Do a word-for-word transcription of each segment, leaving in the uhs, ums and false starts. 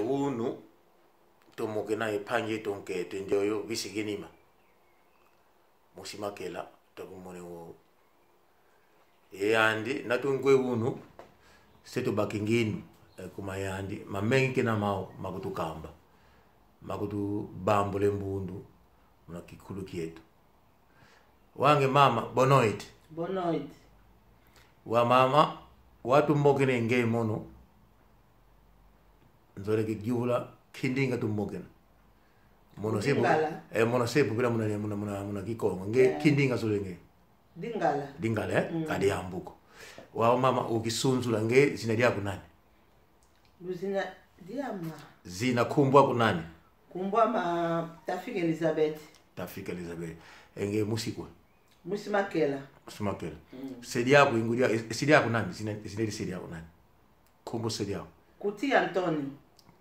Unu, tumokena e mpangi eto nkete ndioyo, Bisi Kinima. Musi Makela, takumone wo. E yandi, na tunkwe unu, se tubaki nginu, e, kuma yandi, mamengi kena mau, ma kutukamba. Ma kutubambula e mbundu, muna kikulu kieto. Wange mama, boa noite. Boa noite. Wa mama, wa tumokena nge mono. Nzolele kiyuvula, kindinga tumokena. Mono se pu-, Lingala. Eh, mono se pupila muna, muna, muna, muna Kikongo. Nge, yeah, kindinga zolele nge. Lingala. Lingala, eh? Mm. Kadi ambuko. Wa mama, ukisunzula nge, zina diaku nani? Luzina diama. Zina, nkumbu aku nani? Nkumbu ama Tafika Elizabeth. Tafika Elizabeth. E nge musi kwe? Musi Makela. Musi Makela. Mm. Se diaku, e ngudi a-, e, se diaku nani? Zina, zina di se diaku nani? Nkumbu se diaku. Kutia Antonio.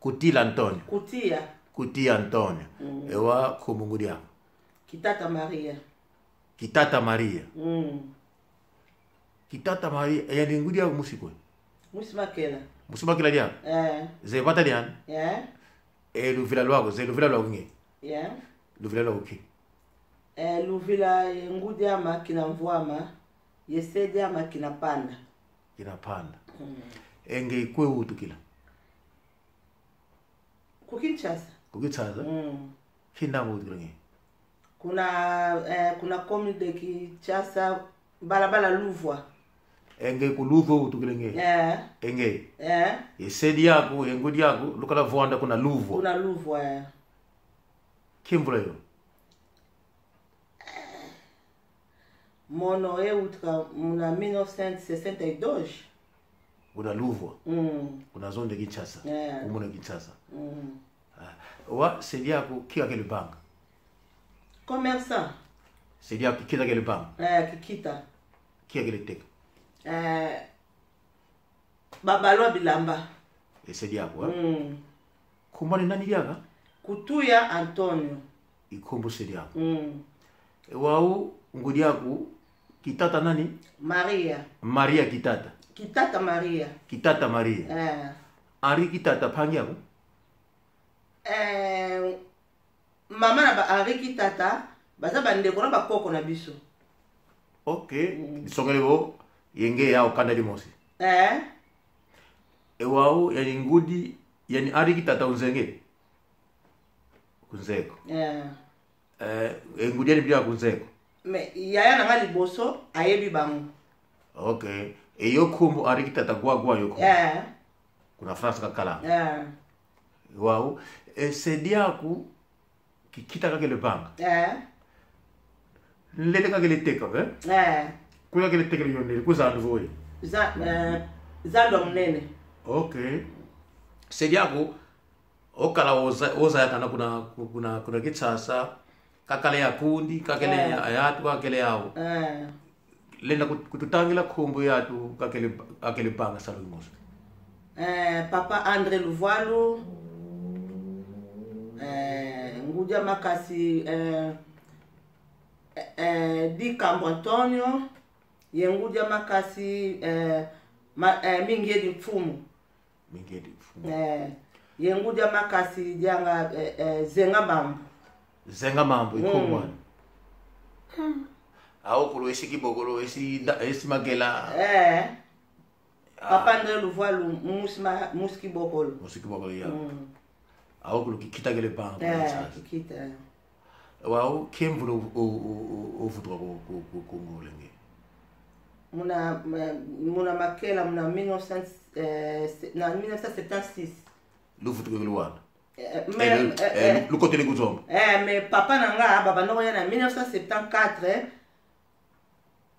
Kutila Antonio. Kutia. Kutia Antonio. Mm. E wa nkumbu ngudi aku? Kitata Maria. Kitata Maria. Mm. Kitata Maria, e yandi ngudi aku musi kwe? Musi Makela. Musi Makela diaku? Eh. Ze vata diani? Eh. E luvila lwaku, ze luvila lwaku nge? Eh. Luvila lwaku ki? Eh, luvila ye ngudi ama kina Mvwama, ye se diama kina Panda. Kina Panda. Mm. E nge kwe utukila? Ku Kinshasa. Ku Kinshasa? Mm. Kinda mo utukila nge? Kuna, eh, kuna commune de Kinshasa, balabala Luvwa. E nge ku Luvwa utukila nge? Eh. E nge? Eh. E se diaku, e ngudi aku, lukala vwanda kuna Luvwa. Kuna Luvwa, eh. Ki mvula yo? Mono e utuka muna mil novecentos e sessenta e dois. Kuna Luvwa. Mm. Kuna zone de Kinshasa. Yeah. Kumuna Kinshasa. Mm. Ah. Wa, se diaku, kikakele vanga? Commerçant. Se diaku, kikita kele vanga? Eh, kikita. Kikakele teka? Eh, babalwa bilamba. E se diaku, eh? Mm. Nkumbu ani nani diaka? Kutuya Antonio. I nkumbu se diaku. Mm. E wau ngudi aku Kitata nani? Maria. Maria Kitata. Kitata Maria. Kitata Maria. Eh. Henri Kitata mpangi aku? Eh, mama na ba Henri Kitata, baza bandeko na bakoko na biso. Ok. Mm. Disongele vo, ye nge yau kanda dimosi. Eh. E wau, yani ngudi, yani Henri Kitata unzeye nge? Kunzeye ko. Eh. Eh, e ngudi yani bia kunzeye ko. Mais yaya na nga liboso, ayebi bango. Ok. E yo nkumbu Henri Kitata Gwagwa yo nkumbu. Eh. Kuna France kakala. Eh. Wau, e se diaku kikita kakele vanga. Eh. Nlele kakele teka, eh? Eh. Kwe kakele tekele yo nlele, ku zandu vo ye? Za-, eh, zandu a munene. Ok. Se diaku, okala oza-, ozayakana kuna, kuna, kuna Kinshasa, kakele ya kundi, kakele, eh, ya, ya atu, kakele yau. Eh. Lenda kut-, kututangila nkumbu ya atu kakele, akele vanga salu imosi. Eh, Papa André Luvwalu, eh, ngudi a makasi, eh, eh, eh, Dikambo Antonio, ye ngudi a makasi, eh, ma-, eh, Mingiedi Mfumu. Mingiedi Mfumu. Eh, ye ngudi a makasi dianga, eh, eh, Zenga Mambu. Zenga Mambu, mm, i nkumbu ani? Hmm. Awo kulu esi Kibokolo, esi nda-, esi Makela. Eh. Ah. Papa André Luvwalu, musi ma-, musi Kibokolo. Musi Kibokolo, ya. Mm. Awo kulu kikita kele vanga, eh, sasa. Kikita. Wau, ki mvula o, o, o, o, ovutuka ku, ku, ku, ku Ngola nge? Muna, ma-, muna Makela, muna mille neuf cents, eh, se-, na mille neuf cent septante-six. Luvutuka ku Luanda. Eh, eh, mais, eh, eh, eh, lu-, lukotele ku Zombo. Eh, mais papa na nga, babanda koya na mille neuf cent septante-quatre, eh.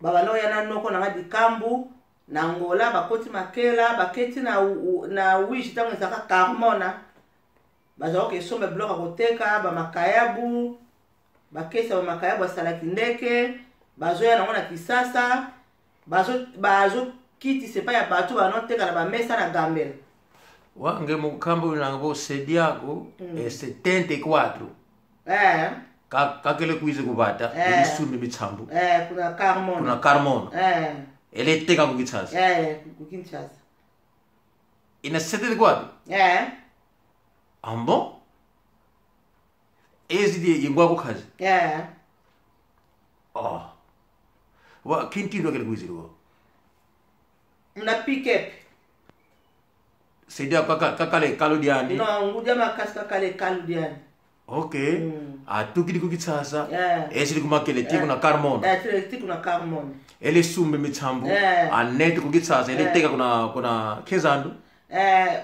Babanda koya na noko na nga Dikambu, na Ngola, bakoti Makela, baketi na u-, u-, na Uíge, tango ezalaka Carmona. Bazalaki kosomba biloko ya koteka, bamakayabu, bakesi ya bamakayabu ya sala kindeke, bazoya nango na Kinshasa, bazo, bazokitisa epai ya bato, banoteka na bamesa na Gambela. Wa nge mu kamba una vo se diaku, mm, e setenta e quatro. Eh. Ka-, kakele kwiza ku vata, eh, misumbi mitsambu. Eh, kuna Carmona. Kuna Carmona. Eh. Ele teka ku Kinshasa. Eh, ku Kinshasa. Ina setenta e quatro? Eh. Ah bon? Ezidi ye ngwa ku nkazi? Eh. Oh. Wa, kintindu wakele kwizidi wo? Muna pick-up. Se dia kaka-, kakala e kalu diandi? No, ngudi a makasi kakala e kalu diandi. Ok. Mm. Atukidi ku Kinshasa. Eh. Esidi ku makele, tii kuna Carmona. Eh, tii, tii kuna Carmona. Ele sumbi misambu. Eh. Anete ku Kinshasa, ele teka kuna, kuna ke zandu? Eh,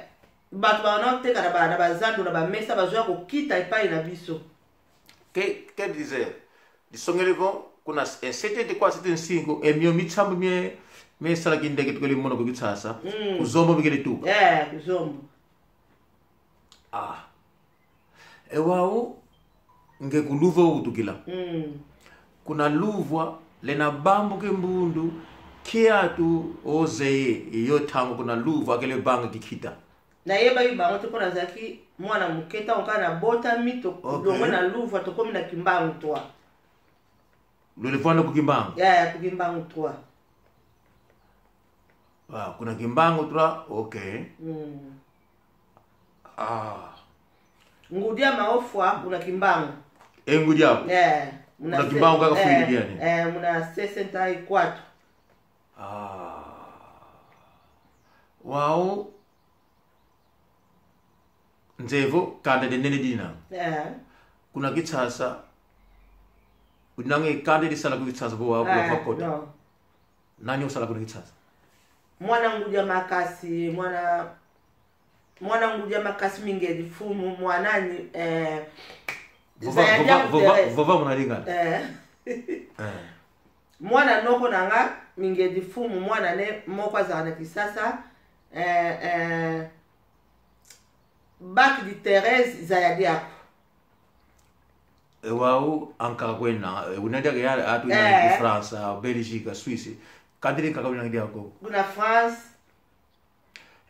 bantu bana teka na ba, na bazandu na bamesa, bazola kukita epai na biso. Ke, quer dizer, disongele vo, kuna s-, eh, setenta e quatro, setenta e cinco, e mio misambu mie, mie sala kindeke tukele mona ku Kinshasa, mm, ku Zombo mikele tuka. Eh, ku Zombo. Ah. E wau, nge ku Louva utukila. Mm. Kuna Louva, lenda bambuka e mbundu, kiatu ozeye, yo ntangu kuna Louva, kele vanga kikita. Nayebaki bango te, mpo nazalaki mwana moke, ntango kaka nabotami, to-, ok, longwe na Louva, tokomi na Kimbangu trois. Lole vwanda ku Kimbangu? Ya, ya, ku Kimbangu trois. Ah, kuna Kimbangu trois, ok. Mm. Ah. Ngudi a Maofwa, kuna Kimbangu. E ngudi ako? Eh, muna kuna se-, Kimbangu kaka, eh, fwidi yani? Eh, muna sessenta e quatro. Ah. Wau, nzeye vo kanda dia nene dina. Eh. Kuna Kinshasa, unanga e kanda disala ku Kinshasa vo wa, eh, wa kota. No. Nani osala kuna Kinshasa? Mwana ngudi a makasi, mwana, mwana ngudi a makasi Mingedi Fumu, mwana ni, eh, vova, Zaya vova, Diaku vova, Tere. Vova muna lingala. Eh. Eh. Mwana noko nanga Mingedi Fumu, mwana ne moko azala na Kinshasa, eh, eh, Bac di Thérèse Zaya Diaku. E wau ankaka kwena, e, una diaka ya atu ina, eh, ku França, Bélgica, Suisse. Kanda diankaka una diaka ko? Kuna France.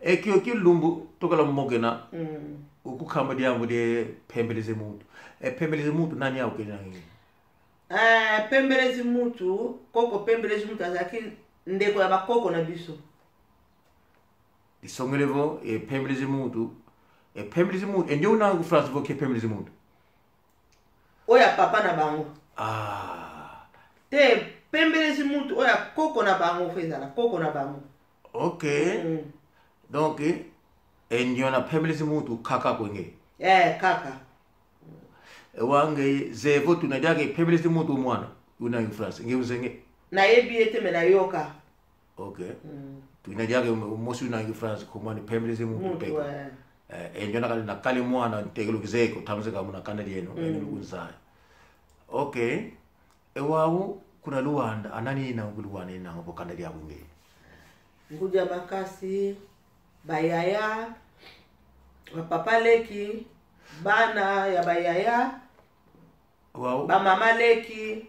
E kio kilumbu, tukala mokena, mm, ukukamba diambu dia Pembele ze Muntu. E Pembele ze Muntu, nani au kena ngi? Eh, Pembele ze Muntu, koko Pembele ze Muntu azalaki ndeko ya bakoko na biso. Disongele vo, e Pembele ze Muntu, e Pembele ze Muntu, e ndio una ku France vo ke Pembele ze Muntu? Oyo ya papa na bango. Ah. Te, Pembele ze Muntu, oyo ya koko na bango, fezala, koko na bango. Ok. Mm. Donc, e ndiona Pembele ze Muntu kaka kwenge. Eh, kaka. E wau nge, zeye vo tuna diaka Pembele ze Muntu mwana, una ku France, nge uzeye nge? Nayebi ye te, me nayoka. Ok. Mm. Tuna diaka mosi una ku France, komani Pembele ze Muntu. Muntu, peko. Eh. Eh, e ndiona kali na kali mwana, ntekelo kizeye ko, tamze ka muna kanda dieno, mm, eno lukunzaya. Ok. E wau, kuna Luanda, anani ina ku Luanda ina vo kanda diaku nge? Ngudi a makasi, bayaya, bapapa leki, bana ya bayaya, wau, bamama leki.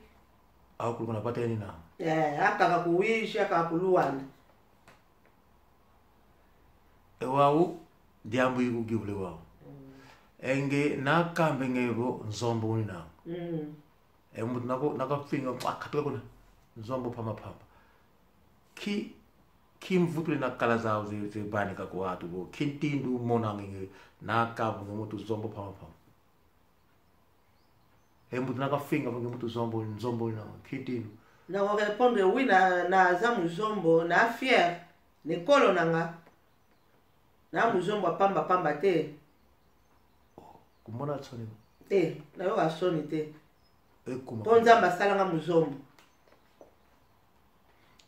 Au kulu kuna pata ina? Eh, akaka ku Uíge, akaka ku Luanda. E wau, diambu ikukivula e wau. Mm. E nge nakambe nge vo Nzombo unina. Mm. E muntu nako, nakafinga, ah, katuka kuna. Nzombo pamba pamba. Ki, ki mvutule na kala zau ze, ze bani kako atu vo. Ki ntindu mona nge, nakabu nge muntu Nzombo pamba pamba. E muntu nakafinga vo nge muntu Nzombo, Nzombo na, ki ntindu. Nako répondre oui na, naza Muzombo, na fier, na ekolo nanga. Na Muzombo a pamba pamba te. Oh, kumona nsoni? Te, nayoka nsoni te. E kuma. Po Nzambi asala nga Muzombo.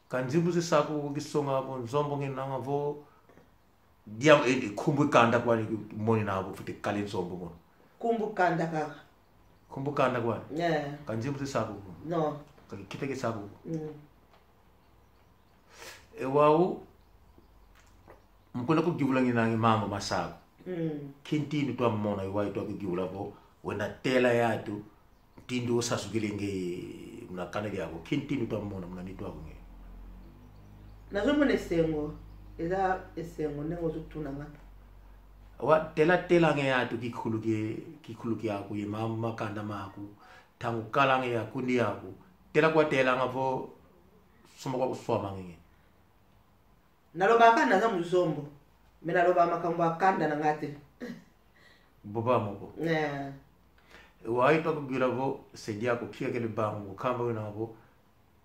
Ka nzimbu zisa kuku kisonga vo Nzombo nginanga vo dia, e, e, nkumbu kanda kwani moni na vo fwete kala Nzombo mono. Nkumbu kanda kaka. Nkumbu kanda kwani? Eh. Ka nzimbu zisa kuku? No. Ka kikita kisa kuku? Mm. E wau, mukuna kukivula nginanga mambu masa ko. Mm. Ki ntindu twamona, e wau twakukivula vo, wena tela yatu, ntindu osasukila nge muna kanda diaku, ki ntindu twamona muna nitu aku nge? Nazomona esengo, eza esengo, ndenge ozotuna nga. Wa tela, tela nge yatu kikulu ki, kikulu kiaku, ye ma, makanda maku, ntangu kala nge ya kundi yaku, tela kwa tela nga vo, soma kwa kuswama nge. Nalobaka naza Muzombo, mais naloba makambo ya kanda na nga te. Bobamo ko. Eh. Wau itwa kuyuvula vo, se diaku kia kele vanga, mukamba wina vo,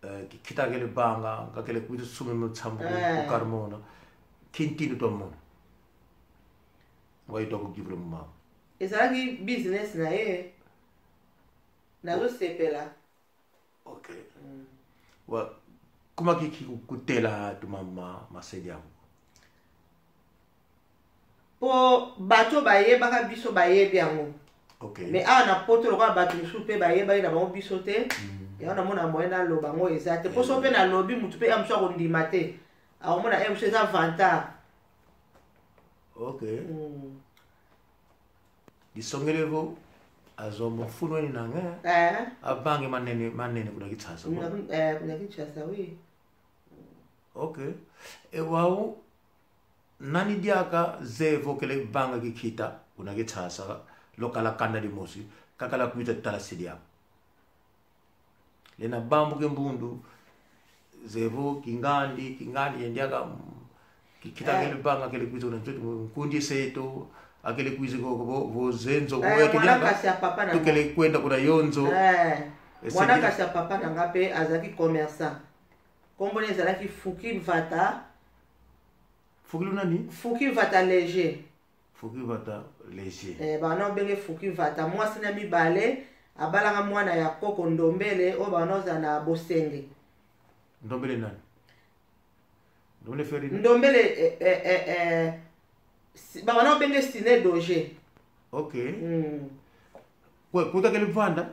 eh, ki-, kita kele vanga, kakele kwiza sumina mu nsambu ku, eh, ku Carmona. Kintinu twamona. Wau itwa kuyuvula mu mama. Ezalaki business na ye. Nazosepela. Ok. Mm. Wa, kuma ki, ki kutela tuma ma, ma se diaku? Po bato bayebaka biso bayebi yango. Ok. Mais awa na poto lokola bato mosusu mpe bayebaki na bango biso te. Mm. Yango namona moyen naloba yango eza te. Po so mpe nalobi moto mpe ya mosusu akondima te. Akomona, eh, mosusu eza vantard. Ok. Mm. Disongele vo Azombo mfunu eni nanga. Eh. Avangi manene, manene kuna Kinshasa, kuna, eh, kuna Kinshasa, oui. Ok. E wau, nani diaka zeye vo kele vanga kikita kuna Kinshasa, lokala kanda dimosi, kakala kwiza tala se diaku? Lenda vambu kimbundu, zeye vo kingandi, kingandi ye diaka, mm, ki-, kita, eh, kele vanga, kele kwiza kuna nzo, nkundi seto, akele kwiza koko vo, vo ze nzo, eh, vo mwana diaka, kasi ya papa na tukele nga, kwenda kuna yo nzo. Eh, ese mwana dia- kasi ya papa na nga mpe azalaki commerçant. Kombo na ye ezalaki Fuki Vata. Fuki lu nani? Fuki Vata Léger. Fuki Vata Léger. Eh, bana obenge Fuki Vata. Mwasi na mibale, abalanga mwana ya koko Ndombele, o bana oza na Bosenge. Ndombele nani? Ndombele Ferina? Ndombele, eh, eh, eh, eh, si-, bana obenge Sine Doge. Ok. Mm. Kwe, kwe kakele vanda?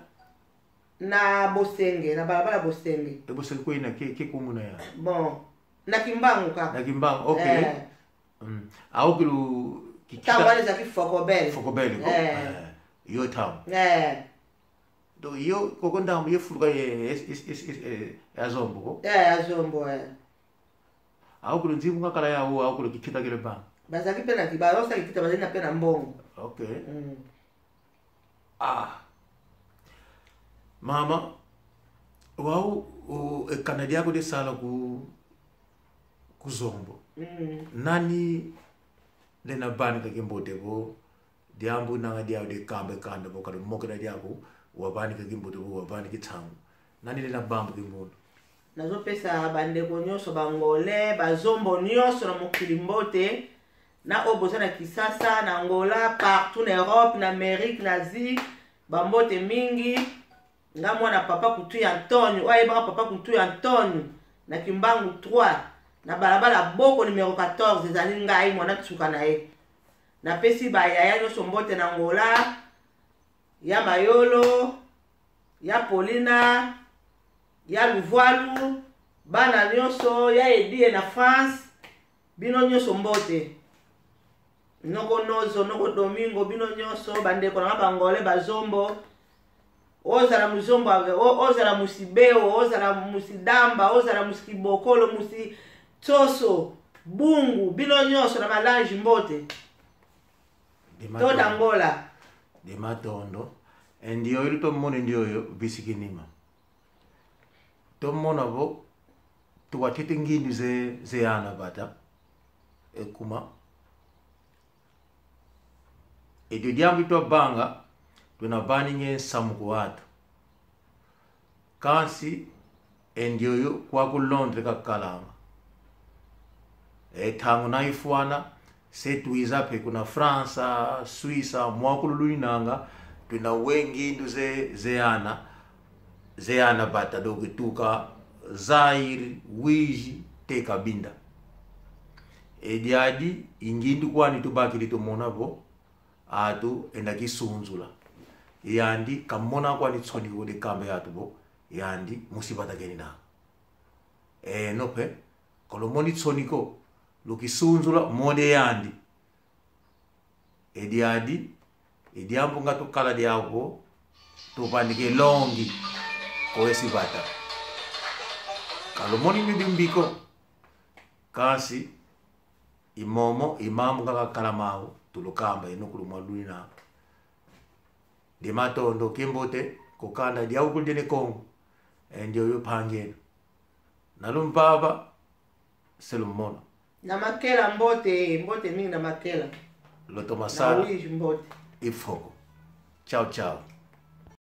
Na Bosenge, na balabala Bosenge. E Bosenge kwe ina ke, ke komuna ya? Bon, na Kimbangu kaka. Na Kimbangu, ok. Eh. Mm. Aokilu ki-, ntango wana ezalaki Fokobel. Fokobel, ko? Eh. Eh, yo ntango. Eh. Donc, yo, koko ndambu ye fuluka ye, es-, es-, es-, es-, eh, ya Zombo, ko? Eh, ya Zombo, eh. Aokilu nzimbu ngakala yau, aokilu kikita kele vanga? Bazalaki mpe na ki-, baosa kikita, bazali na mpe na mbongo. Ok. Mm. Ah. Mama, wau, o, e kanda diaku de sala ku, ku Zombo. Mm. Nani lenda vanika kimbote vo, diambu nanga diau de kamba e kanda vo, kala mokena diaku, wavanika kimbote vo, wavanika nsangu? Nani lenda vambu kimbundu? Nazopesa bandeko nyonso, Bangolais, Bazombo nyonso na mokili mbote, na oyo boza na Kinshasa, na Angola, partout na Europe, na Amérique, na Asie, bambote mingi. Nga mwana papa Kutuya Antonio, oyo ayebaka papa Kutuya Antonio, na Kimbangu trois, na balabala Boko numéro quatorze, ezali ngai mwana nsuka na ye. Napesi bayaya nyonso mbote na Angola, ya Mayolo, ya Paulina, ya Luvwalu, bana nyonso, ya Edie na France, bino nyonso mbote. Noko Nozo, noko Domingo, bino nyonso, bandeko na nga Bangolais, Bazombo. Ozala Muzombo, o-, ozala Musibeo, ozala Musidamba, ozala Musikibokolo, Musi Tsoso, Bungu, bino nyonso na Malangi mbote. Dema tondo. Toda Angola. Dema tondo. E ndioyo tomona ndioyo bisiki nima. Tomona vo, tuwatete ngindu ze, ze ana vata. E kuma. Edio diambu itwa vanga, tuna vaninge nsamu kwa atu. Kansi, e ndioyo kwaku Londres kakalanga. E ntangu na ifwana, se twiza mpe kuna França, Suíça, mwakulu luinanga, tuna we ngindu ze, ze ana, ze ana vata, donc tuka Zaire, Uíge, te Cabinda. E diadi, i ngindu kwani tubakidi tumona vo, atu enda kisunzula. Yandi kamona kwani nsoni ko de kamba atu vo, yandi musi vata kenina. E, no mpe, ka lumoni nsoni ko, lukisunzula mode yandi. E diadi, e diambu nga tukala diau vo, tuvanika longi, ko esi vata. Ka lumoni mibi mbi ko, kansi, i momo, i mambu nga kakala mau, tulukamba, eno kulu mwa luina. Dema tondo, kiambote, ku kanda diau kulu dia Ne Kongo. E ndioyo mpangi eno. Na Lumbaba, se lumona. Na Makela mbote, mbote mingi na Makela. Loto Masala. Na Uíge mbote. i fogo. Tchau, tchau.